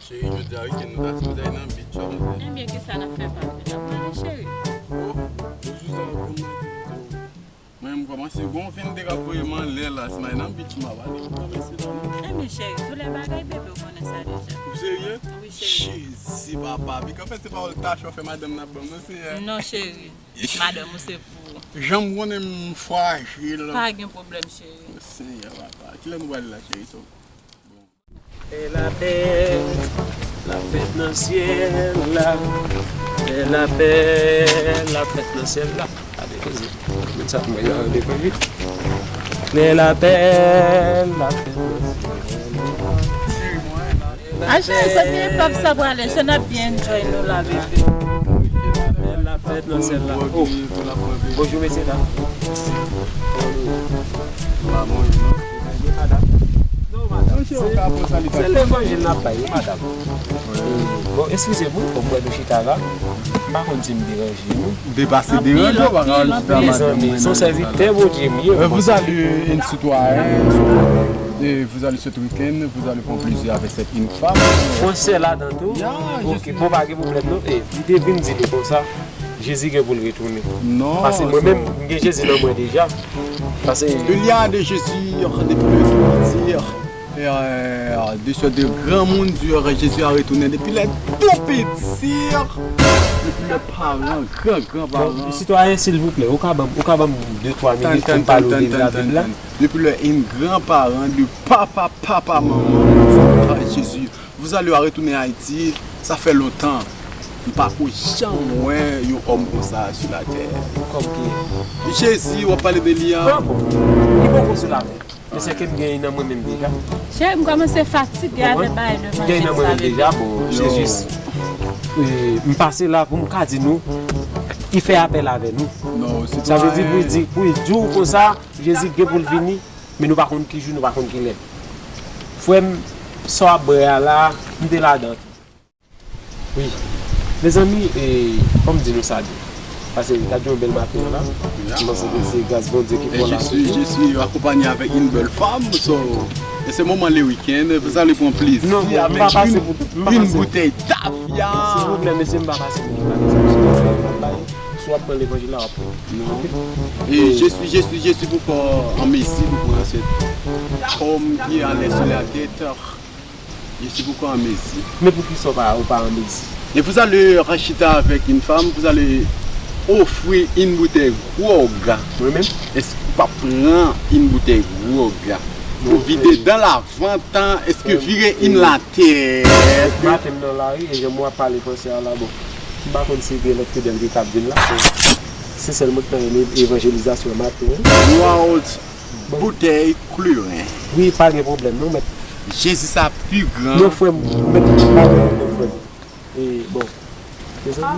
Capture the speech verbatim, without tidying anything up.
Cheri, jodi a weekend, nou ta sipoze al nan beach, wi. Ebyen, kisa n ap fè, papi? N ap mande, cheri. Oh, ou sou sa, ou konn mwen di, oh. Mwen menm kòmanse gon vennde k ap voye m anlè la, si m al nan beach m ap ale. Ou pa prese la, non? Ebyen, cheri, tou lè bagay, bebe, ou konnen sa deja. Ou serye? Wi, cheri. Jezi, papa, big up, se pawòl tachò fè madanm nan ban m, non, Senyè. Non, cheri. Madanm ou se pou ou. Jan m konnen m frajil. Pa gen pwoblèm, cheri. Senyè, papa. Kilè nou prale la, cheri? So, bon. Lè lapè, l ap fèt nan syèl la. Lè lapè, l ap fèt nan syèl la. Gade koze. Moun sa t mwen yo depi vit. Lè lapè, l ap fèt nan syèl la. A cheri, kote pèp sa prale? Se n ap byen enjoy nou la, bebe. Lè lapè, l ap fèt nan syèl la. Oh, bonjou, mesye dam. Bonjou, madam. Se levanjil n ap bay, wi, madam. Bon, eskize m, wi, bon, m wè nou chita la. M pa konn si m deranje nou. Depase deranje, w pa ka chita, madam. Mezanmi, se yon sèvitè Bondye m ye. Euh, vous allez une citoyenne, euh, vous allez ce week-end, vous allez prendre plaisir avec cette une femme. Fransè ladan tou? Ok, bon, pa gen pwoblèm, non. E, li te vin di nou konsa. Jezi gen pou l retounen. Non, paske mwen menm, m gen Jezi nan mwen deja. Paske il y a de Jésus depuis le tout petit, et, euh, de ce de granmoun dur, Jésus a retourné depuis les tout petits, depuis les parents, gran gran paran. Bon, sitwayen, silvouplè, ou ka ban m, ou ka ban m de twa minit pou m pale w de lavil la? Depuis le in gran paran, de papa, papa, manman, Jezi. Vous allez retounen Ayiti, sa fè lontan. M pa ko janm wè yon òm konsa sou latè. Kòm ki? Jezi, w ap pale de li a. Ah bon, li poko sou latè. Men se ke m genyen nan mwen menm deja. Cheri, m kòmanse fatige avè bagay levanjil sa. M genyen nan mwen menm deja, bon, se jis, e, m pase la pou m ka di nou, li fè apèl avè nou. Sa vle di pou l di, pou l di w konsa, Jezi gen pou l vini, men nou pa konn ki jou, nou pa konn ki lè. Frè m, sa w ap bwè a la, m te ladan tou. Wi. Mezanmi, e, fò m di nou sa byen. Paske gad yon bèl maten la. M panse ke se gras Bondye ki fè w la. Et je suis, je suis accompagné avec une belle femme, so, et ce moment le week-end, vous allez prendre plaisir avec une, une bouteille tafia. Silvouplè, mesye, m pa pase pou nou pale sa. Si w ap pran levanjil la, w ap pran. Non. Et je suis, je suis, je suis poko an mezi pou pran se kòm ki alèz sou latè. Je suis poko an mezi. Men poukisa w pa, ou pa an mezi? Et vous allez rechita avec une femme, vous allez offrir une bouteille grog. Mwen menm? Èske w pa pran une bouteille grog? Ou vide dan la vant, èske vire in latè? Maten m nan lari, e jan mwen ap pale fransè a la, bon. M pa konn si gen lòt fidèl ki kab vin la. Se sèl mwen k nan evanjelizasyon maten an. Noir Boutèy kleren. Wi, pa gen pwoblèm, non, mèt. Jezi sa pi gran. Non, frè m, mèt, pa gen pwoblèm, frè m. E, bon. Mezanmi.